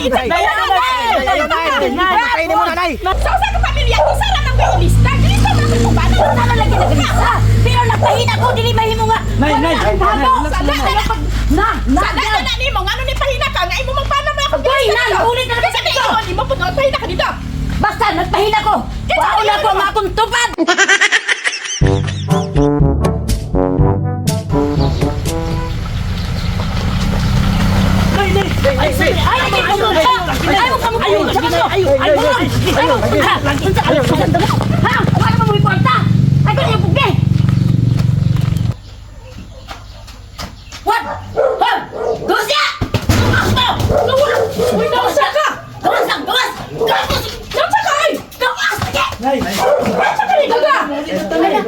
Nay, Ayaw na, nay. Patayin mo na, nay. Sa usa ka pamilya, isa ra nang lista. Dili man ko ba? Sana lagi naglista. Pero nagpahina ko dili mahimo nga. Nay, nay, Wala, nay, bago. relax Sa lang. Na, na, Sa na na nimo ngano ni pahina ka nga imo mang pana mo ako. Uy, nan, ulit na naman Kasi dito. imo nimo pud pahina ka dito. Basta nagpahina ko. Wao na ko ang akong tupad. Nay, nay. Ay, ay, ay, ay, ay, ay, ay, ay, ay, ay, ha? Wala mo may kwarta. Ay, kung yung bugbe. What? Hop! Gawas niya! Gawas mo! Gawas! Uy, gawas ka! Gawas lang! Gawas! Gawas! Gawas ka! Ay! Gawas! Sige! Nay. Sa kani gaga. Ay,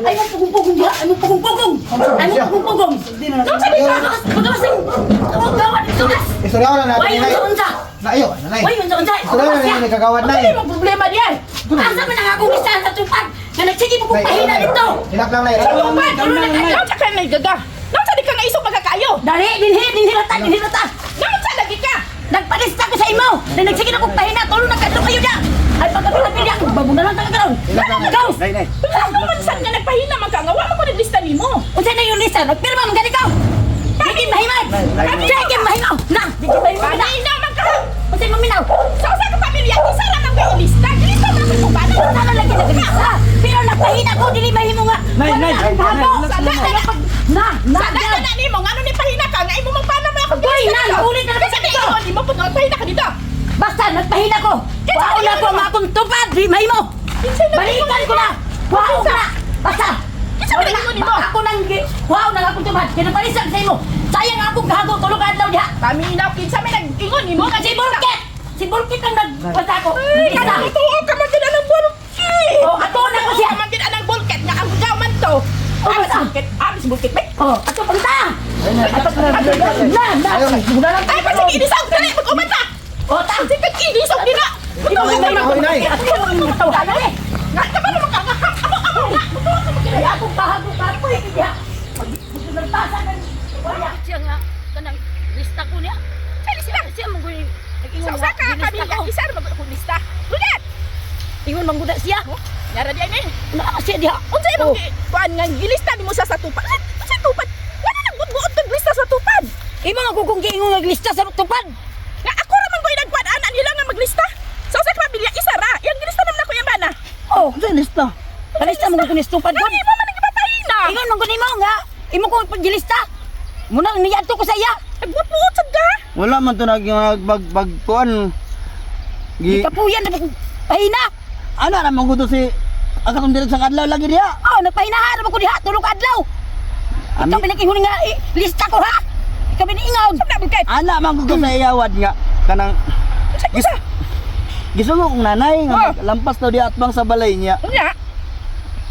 ay, mo pugong-pugong diha! Ay, mo pugong-pugong! Ay, mo pugong-pugong! Gawas ka dito. Gawas! Gawas! Gawas! Gawas! Istorya ko lang natin, Why, nay. unsa-unsa? Na, ayaw, na, nay. Why, unsa-unsa? Istorya ko lang natin, kagawad, nay. Ano imong problema diyan? Asa man ang akong listahan sa tupad? Nga nagsige mo kong pahina dito! Hilak lang, nay. Tupad. Down lang, nay. Naunsa ka nay gaga? Naunsa di ka nga isog pagkakayo? Dali, dinhi, dinhi rata, dinhi rata! Naunsa lagi ka? Nagpalista ko sa imo! Na nagsige na kong pahina, tulo na kadlo kayo niya! Ay, pagkapilapil niya, babo na lang taga karon! Hilak lang, nay. Gawas! Nay, nay. Ano man sad nga nagpahina man ka nga wa man ko naglista nimo. Unsa na yung lista? Nagpirma man gani ka! Sige mahimad! Sige mahimaw! Na! Sige mahimad na! Pahina man ka. Unsa mo minaw? Sa usa ka pamilya, isa ra nang lista. Dili man ko ba? Sana lagi naglista! Pero nagpahina ko, dili mahimo nga! Nay, Wala nay, na, nay, bago! relax Sa lang. na, na, na, Sa na na nimo ngano ni pahina ka nga imo mang pana mo ako. Uy, nan, ulit na naman Kasi dito. imo nimo pud pahina ka dito. Basta nagpahina ko! Wao na ko ang akong tupad! Di mahimo! Balikan ko na! Wao ka na! Basta! Kinsa man nag-ingon nimo? Ako nang wao na akong tupad! Kinapalisan sa imo! Sayang akong gago tulog adlaw diha! Paminaw kinsa may nag-ingon nimo nga Si Burkit! Si Burkit ang nagpasa ko! Ay, Nag-isa. kanang tuo ka man gid anang bulkit. Oh, ato na ko siya. Ka man gid anang bulkit nga ang gaw man to. Oh, Abis basta. bulkit, abis bulkit. Bay. Oh, ato pangta! Na, na! Muna lang Ay, pasig inisog dali mag-uman ta. Oh, ta! Sige kag inisog dina. Ahoy, nay. Tawanan eh! Nga ka ba naman ka nga amo amo nga. Mutuo ka man gid. Kaya akong bahago ka po eh! Diha! Nagpasa ng... Wala! Siya nga, kanang lista ko niya. Sa lista. Siya mong guni. Sa usa ka pamilya, isa ra man akong lista. Bulkit. Ingon man gud siya. Yara di ay ni. Naa siya diha. Unsa imong Oh. kuan nga gilista nimo sa tupad? Unsa tupad? Wala nang buot kag lista sa tupad. Imo nga kung giingon nga lista sa tupad. Nga ako ra man ko'y nagkuan ana nila nga maglista. Sa usa ka pamilya isa ra. Yang gilista naman ako yang bana. Oh, Unsa lista? kalista mo gud ni tupad Nga gud. imo man ang gipapahina. Ingon man gud nimo nga imo ko paglista. Muna niadto ko sa iya. Nagbuot sad ka. Wala man to nag bag bag kuan. Gi Gikapuyan na ko pahina. ana ra man gud to si ang katong diri sa kadlaw lagi diha. Oh, nagpahina ha ra ko diha tulog ka adlaw. Ami Ikaw pinakingon nga eh, lista ko ha. Ikaw pinaingon. Sabna bulkit. ana man gud to sa iyawad nga kanang Unsa isa? gisugo kong nanay Oh. nga lampas daw diha atbang sa balay niya. Unya.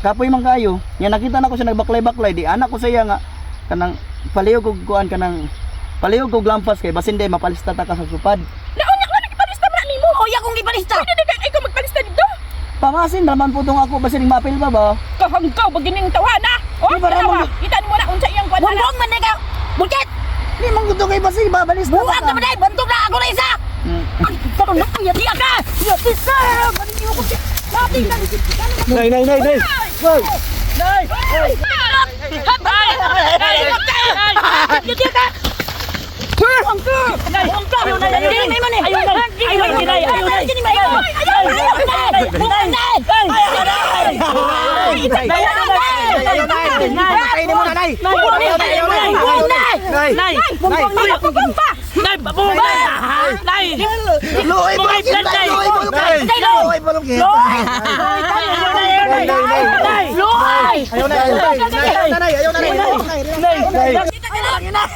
Kapoy man kayo. Nya nakita na ko siya nagbaklay-baklay di anak ko sa iya nga kanang palihog og kuan kanang palihog og lampas kay basin day mapalista ta ka sa supad. Naunya nga nagipalista man nimo. Oh, iya kong gipalista. Pwede di kay ikaw magpalista dito. Pamasin raman po tong ako basin maapil pa ba? Kahanggaw bagining tawana. Oh, Di ba, tanawa. Ramon? Kita nimo na unsa iyang kuan. Bumbong man na ikaw. Bulkit. Di man gud to kay basin babalista Buwag ka man ay bantog na ako na isa. Karon na kuya diya ka. Ya tisa. Manini ko siya. Mati ka. Nay, nay, nay, nay. Nay! Ayaw, nay. Patayin mo na, nay. Ayaw, nay. Nay. Nay. Luoy, bulkit, nay. Luoy, bulkit. Luoy, bulkit. Nay, nay, nay. Ayaw, nay. Ayaw, nay. Ayaw, nay. Ayaw, nay. Ayaw, nay. Nay.